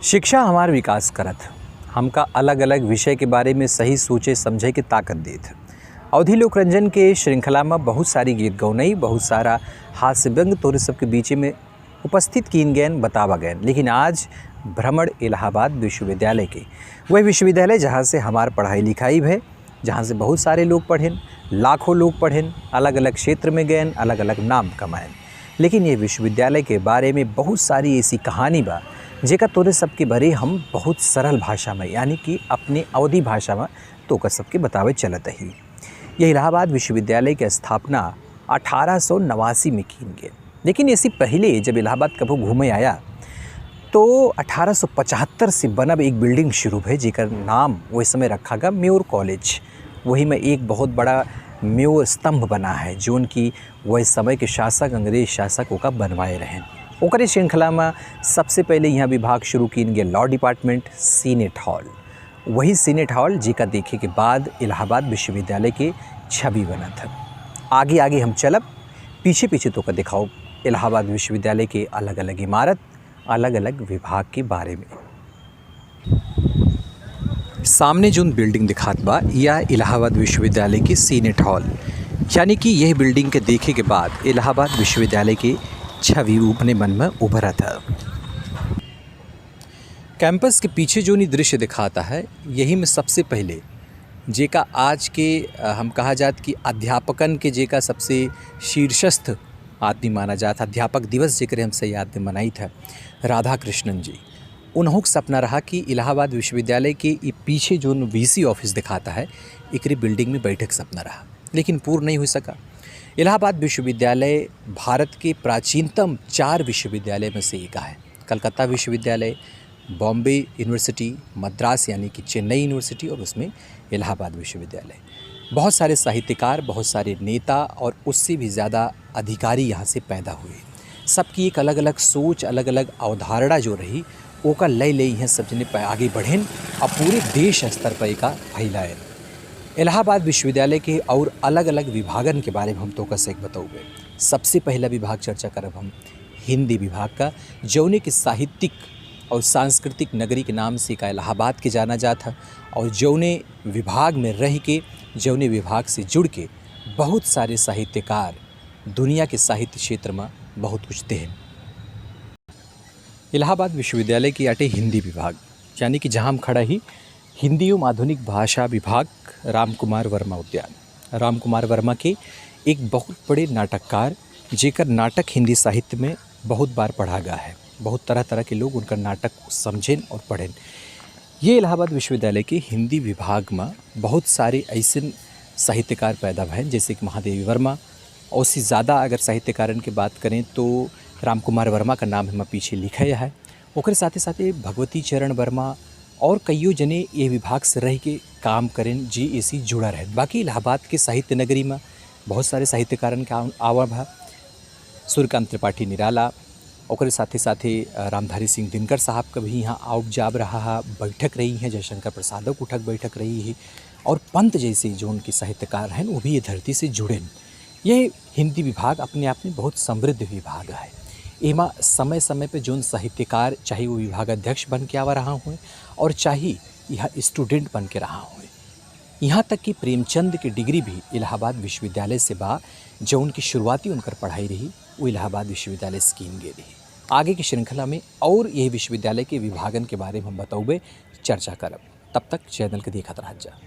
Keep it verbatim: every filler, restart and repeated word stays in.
शिक्षा हमार विकास करत, हमका अलग-अलग विषय के बारे में सही सोचे समझे के ताकत देत। अवधी लोकरंजन के श्रृंखला में बहुत सारी गीत गौनई, बहुत सारा हास्य व्यंग तोहरे सबके बीचे में उपस्थित कीन गयन, बतावा गयन। लेकिन आज भ्रमण इलाहाबाद विश्वविद्यालय के, वह विश्वविद्यालय जहाँ से हमार पढ़ाई लिखाई भय, जहाँ से बहुत सारे लोग पढ़ेन, लाखों लोग पढ़ेन, अलग-अलग क्षेत्र में गयन, अलग-अलग नाम कमायन। लेकिन ये विश्वविद्यालय के बारे में बहुत सारी ऐसी कहानी बा, जेका तोरे सबके बारे हम बहुत सरल भाषा में, यानी कि अपने अवधी भाषा में तोका सबके बतावे चलत ही। ये इलाहाबाद विश्वविद्यालय के स्थापना अठारह सौ नवासी में कीन गए। लेकिन इससे पहले जब इलाहाबाद कभू घूमे आया, तो अठारह सौ पचहत्तर से बनब एक building शुरू भय, जेकर नाम वही समय रखा गया म्योर कॉलेज। वही में एक बहुत बड़ा म्योर स्तंभ बना है, जोन की वही समय के शासक, अंग्रेज शासक ओका बनवाए रहेन। ओकरे श्रृंखला में सबसे पहले यहाँ विभाग शुरू कीन गए law department, Senate Hall। वही Senate Hall जेका देखे के बाद इलाहाबाद विश्वविद्यालय के छवि बनत है। आगे आगे हम चलब, पीछे पीछे तोका दिखाओ इलाहाबाद विश्वविद्यालय के अलग-अलग इमारत, अलग-अलग विभाग के बारे में। सामने जोन building दिखात बा, या इलाहाबाद विश्वविद्यालय के Senate Hall, यानी कि यह building के देखे के बाद इलाहाबाद विश्वविद्यालय के छवि अपने मन में उभरत है। Campus के पीछे जोन ई दृश्य दिखाता है, यही में सबसे पहले जेका आज के, अ, हम कहा जात कि अध्यापकन के जेका सबसे शीर्षस्थ आदमी माना जात, अध्यापक दिवस जेकरे हम सही याद में मनाइत है, राधाकृष्णन जी। उन्हों के सपना रहा कि इलाहाबाद विश्वविद्यालय के ई पीछे जोन VC office दिखाता है, एकरे building में बैठे के सपना रहा, लेकिन पूर्ण नहीं हो सका। इलाहाबाद विश्वविद्यालय भारत के प्राचीनतम चार विश्वविद्यालय में से एक है। कलकत्ता विश्वविद्यालय, बॉम्बे University, मद्रास यानी कि चेन्नई University और उसमें इलाहाबाद विश्वविद्यालय। बहुत सारे साहित्यकार, बहुत सारे नेता और उससे भी ज़्यादा अधिकारी यहाँ से पैदा हुए। सबकी एक अलग-अलग सोच, अलग-अलग अवधारणा जो रही, ओका लय ले यहाँ सब जने प-, आगे बढ़ेन और पूरे देश स्तर पर एका फैलाएन। इलाहाबाद विश्वविद्यालय के और अलग-अलग विभागन के बारे में हम तोका से एक बतौबे। सबसे पहला विभाग चर्चा करब हम हिंदी विभाग का, जौने के साहित्यिक और सांस्कृतिक नगरी के नाम से का इलाहाबाद के जाना जात है और जौने विभाग में रह के, जौने विभाग से जुड़ के बहुत सारे साहित्यकार दुनिया के साहित्य क्षेत्र में बहुत कुछ देहन। इलाहाबाद विश्वविद्यालय की आटे हिंदी विभाग, यानी कि जहाँ हम खड़ा ही हिंदी एवं आधुनिक भाषा विभाग, राम कुमार वर्मा उद्यान। राम कुमार वर्मा के एक बहुत बड़े नाटककार, जेकर नाटक हिंदी साहित्य में बहुत बार पढ़ा गया है, बहुत तरह तरह के लोग उनका नाटक समझेन और पढ़ेन। ये इलाहाबाद विश्वविद्यालय के हिंदी विभाग में बहुत सारे ऐसे साहित्यकार पैदा भएन, जैसे कि महादेवी वर्मा। और उससे ज़्यादा अगर साहित्यकारन की बात करें तो राम कुमार वर्मा का नाम हम पीछे लिखा है। ओकरे साथे साथे भगवती चरण वर्मा और कइयो जने ये विभाग से रह के काम करेन, जे एसी जुड़ा रहे। बाकी इलाहाबाद के साहित्य नगरी में बहुत सारे साहित्यकारन के आव-, आवा भा। सूर्यकांत त्रिपाठी निराला, ओकरे साथे साथे, अ, रामधारी सिंह दिनकर साहब का भी यहाँ आव जाब रहा है, बैठक रही है, जयशंकर प्रसादो के उठक बैठक रही है। और पंत जैसे जो उनके साहित्यकार हैं, वो भी ये धरती से जुड़ेन। ये हिंदी विभाग अपने आप में बहुत समृद्ध विभाग है। एमा समय समय पे जोन साहित्यकार, चाहे वो विभागाध्यक्ष बन के आवा रहा हुए और चाहे यहाँ student बन के रहा हुए, यहाँ तक कि प्रेमचंद के degree भी इलाहाबाद विश्वविद्यालय से बा। जो उनकी शुरुआती उनकर पढ़ाई रही, वो इलाहाबाद विश्वविद्यालय से कीन गए रही। आगे की श्रृंखला में और यही विश्वविद्यालय के विभागन के बारे में हम बतौबे, चर्चा करब। तब तक channel के देखत रहत जा।